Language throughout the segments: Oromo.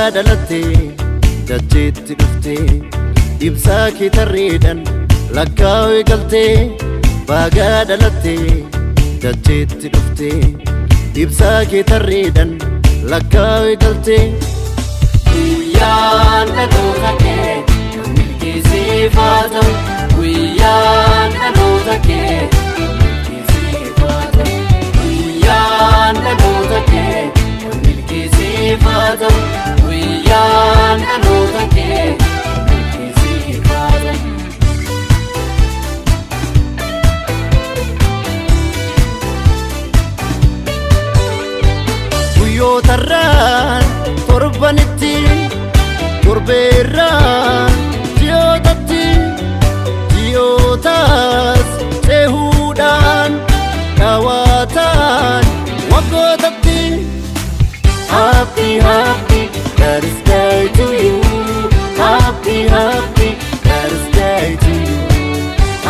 Bagaa dhalattee dacheetti dhuftee, ibsaa kee tarreedhaan lakkaa'uu galtee. Bagaa dhalattee dacheetti dhuftee, ibsaa kee tarreedhaan lakkaa'uu galtee. Guyyaan dhaloota kee kan milkeessiif haa ta'u. Guyyaan dhaloota kee kan milkeessiif haa ta'u. Guyyaan dhaloota kee kan milkeessiif haa ta'u. Guyyaan dhaloota kee kan milkeessiif haa ta'u. Guyyootarraan torbanitti, torbeerraan ji'ootatti, ji'ootaas cehuudhaan dhawaataan waggootatti. Happy, happy birthday to you. Happy, happy birthday to you.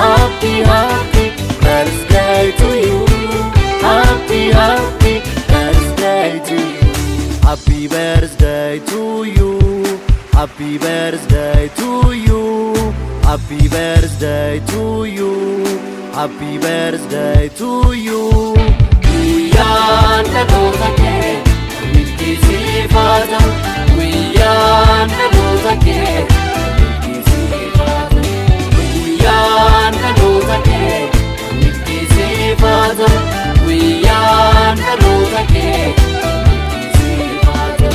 Happy, happy birthday to you. Happy, happy birthday to you. Happy birthday to you. Happy birthday to you. Happy birthday to you. Happy birthday to you. Guyyaan dhaloota kee kan milkeessiif haa ta'u. Guyyaan dhaloota kee kan milkeessiif haa ta'u. Guyyaan dhaloota kee kan milkeessiif haa ta'u. Guyyaan dhaloota kee kan milkeessiif haa ta'u.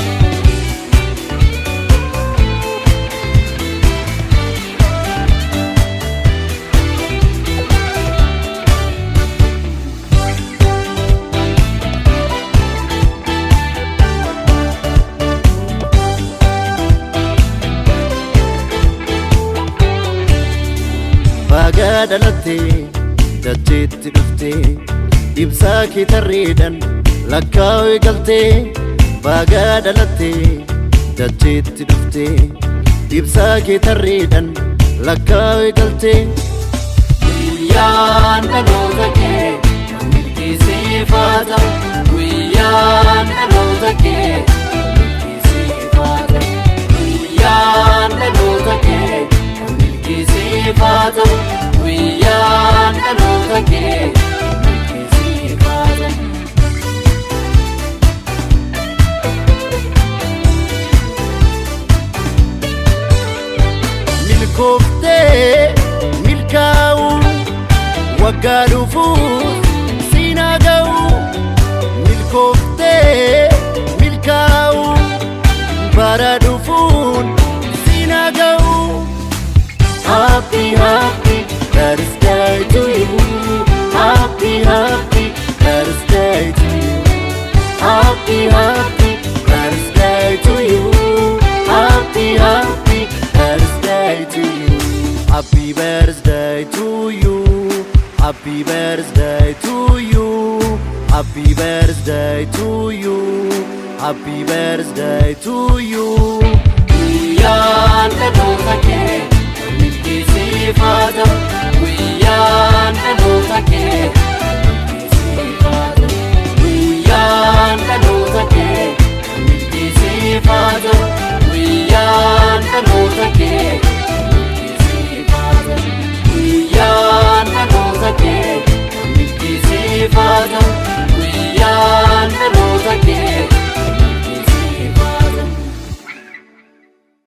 Bagaa dhalattee dacheetti dhuftee, ibsaa kee tarreedhaan lakkaa'uu galtee. Bagaa dhalattee dacheetti dhuftee, ibsaa kee tarreedhaan lakkaa'uu galtee. Guyyaan dhaloota kee kan milkeessiif haa ta'u. Guyyaan dhaloota kee kan milkeessiif haa ta'u. Guyyaan dhaloota kee kan milkeessiif haa ta'u. Guyyaan dhaloota kee kan milkeessiif haa ta'u. Milkooftee milkaa'u, waggaa dhufuus siinaa ga'u. Milkooftee milkaa'u, bara dhufuun siinaa ga'u. Happy, happy birthday to you. Happy, happy birthday to you. Happy, happy birthday to you. Happy, happy birthday to you. Happy birthday to you. Happy birthday to you. Happy birthday to you. Happy birthday to you. Guyyaan dhaloota kee kan milkeessiif haa ta'u. Guyyaan dhaloota kee kan milkeessiif haa ta'u. Guyyaan dhaloota kee kan milkeessiif haa ta'u. Guyyaan dhaloota kee kan milkeessiif haa ta'u. Guyyaan dhaloota kee kan milkeessiif haa ta'u. Guyyaan dhaloota kee.